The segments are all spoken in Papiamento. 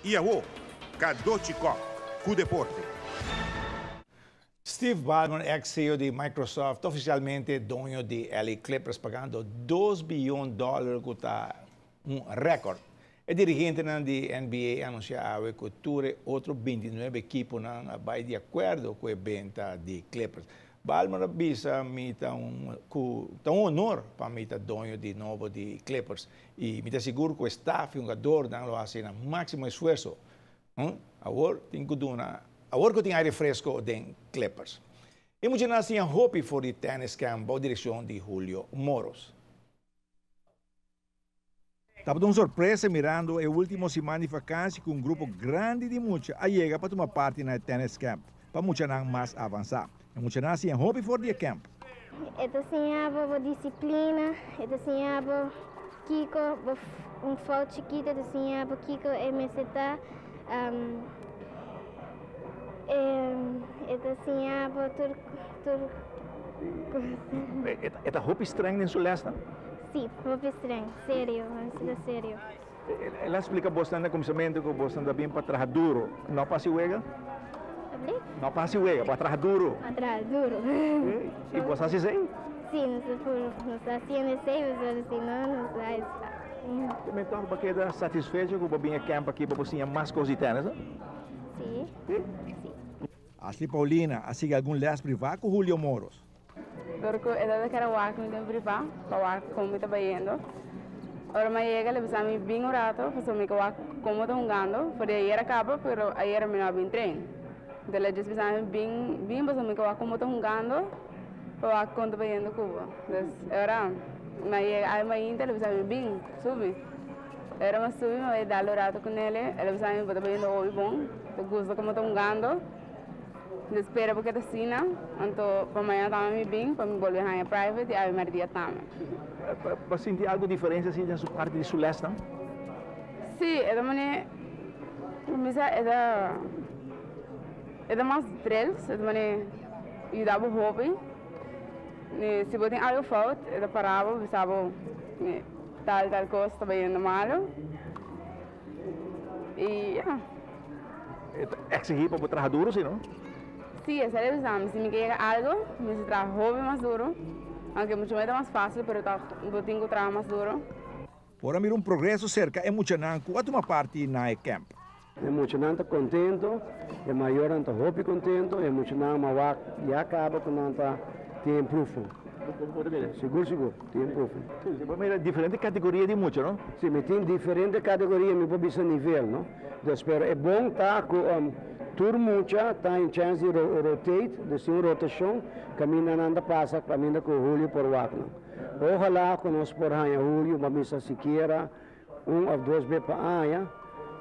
I awo, Cadochi Kock ku deporte. Steve Ballmer, ex-CEO di Microsoft, ofisialmente doño di LA Clippers, pagando 2 bion dòler, ku ta un rèkòrt. E dirigentenan di NBA a anunsiá ku tur otro 29 ekiponan a bai di akuerdo ku e benta di Clippers. Ballmer a bisa: "Mi ta un, ta un honor pa mi ta doño di nobo di Clippers i mi ta sigur ku e staff i hungadónan lo hasi nan máksimo esfuerso." Awor tin ku duna, awor ku tin aire fresku den Clippers. I muchanan a siña hopi for di tennis camp bou direkshon di Julio Moros. Tabata un sorpresa mirando e último siman di vakansi ku un grupo grandi di mucha a yega pa tuma parti na tennis camp, pa muchanan mas avansá. I muchanan a siña hopi for di camp. E ta siña bo disiplina, e ta siña bo kiko, un fout chikitu, e ta siña bo kiko e mester ta. E ta siña bo tur tur. E ta hopi streng den su lès, no? Si, hopi streng, serio, ta serio. El a splika bo na kuminsamentu ku bo ta bin pa traha duru, no pa wega? No pa wega, pa traha duru. Pa traha duru. I bo ta hasi esei? Si, nos ta hasiendo esei, pero si no, nos ta. Anto, bo ta keda satisfecho ku bo a bin camp aki pa siña mas kos di tennis, no? Si. Si? Si. Ashley Paulina a sigui algun lès privá ku Julio Moros. Porque e tabata ke wak mi den privá, pa wak kon mi ta bayendo. Ora mi a yega, el a bisa mi bin un ratu, pasobra mi ke wak kon ta hungando. For di ayera kaba, pero ayera mi no a bin train. Anto el a just bisa mi bin, bin pasobra mi ke wak kon ta hungando, pa wak kon ta bayendo ku bo. Dus, ora mi a yega ay mainta, el a bisa mi bin, subi. Ora mi a subi, mi a bai dal un ratu ku nele, el a bisa mi bo ta bayendo hopi bon, ta gusta kon ta hungando. Mi spera porque ta asina, anto pa mañan tambe mi bin, pa mi bolbe haña private i awe mèrdia tambe. Bo a sinti algu diferensia asina den su parti di su lèsnan? Si, e ta manera, mi sa e ta, e ta mas drills, e ta manera yuda bo hopi. Si bo tin algu fout, e ta para bo, bisa bo tal tal kos ta bayendo malu. I ya. E ta eksigí pa bo traha duru, si no? Si, esei ta bisa mi. Si mi ke yega algu, mi mester traha hopi mas duru. Aunke mucho mei ta mas fásil, pero tòg bo tin ku traha mas duru. Por a mira un progreso serka e muchanan ku a tuma parti na e camp. E muchanan ta kontentu, e mayornan ta hopi kontentu, e muchanan m'a wak ya kaba ku nan ta tin improvement. Sigur sigur, tin improvement. Si, bo mira diferente kategoria di mucha, no? Si, mi tin diferente kategoria, mi por bisa nivel, no? Dus, pero e bon ta ku tur mucha ta in chance di rotate, dus tin un rotashon, kaminda nan ta pasa, kaminda ku Julio por wak nan. Ojalá ku nos por haña Julio, bo bisa sikiera un òf dos bes pa aña,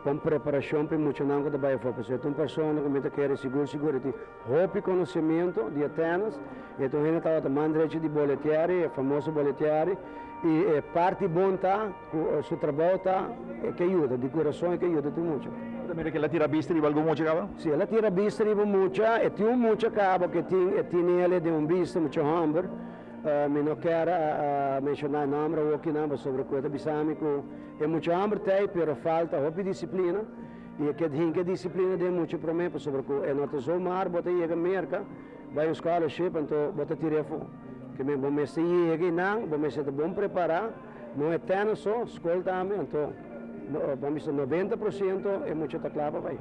pa un preparashon pa e muchanan ku ta bai afó. Pasobra e ta un persona ku mi ta kere sigur sigur e tin hopi konosementu di e tènis. E ta un hende tabata man drechi di Boletieri, e famoso Boletieri. I e parti bon ta ku su trabou ta e ke yuda, di kurason e ke yuda tur mucha. Bo ta mira ku el a tira bista riba algun mucha kaba? Si, el a tira bista riba mucha. E tin un mucha kaba ku e tin e tinele den un bista, mucha hòmber. Mi no kier a menshoná e nòmber awokinan pasobra ku e ta bisa mi ku e mucha hòmber t'ei pero falta hopi disiplina i e ke hinka e disiplina den mucha promé pasobra ku e no ta zomaar bo ta yega Merka bai un scholarship anto bo ta tir'é afó. Ke men bo mester yega einan bo mester ta bon prepará no e tènis so, skol tambe anto bo a bisa 90% e mucha ta kla pa bai.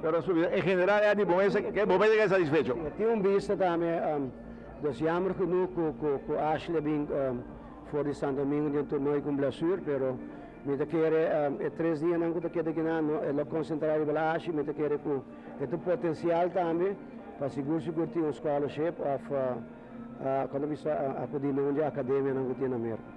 Pero en general Eddie bo mester bo mester keda satisfecho. Tin un bista tambe. Dus jammer genoeg ku Ashley a bin for di Santo Domingo den torneo ku un blessure, pero mi ta kere e 3 dianan ku ta keda akinan no e lo konsentrá riba la Ashley, mi ta kere ku e tin potensial tambe pa sigur sigur tin un scholarship òf kon ta bisa akudí na un di e akademianan ku tin na Merka.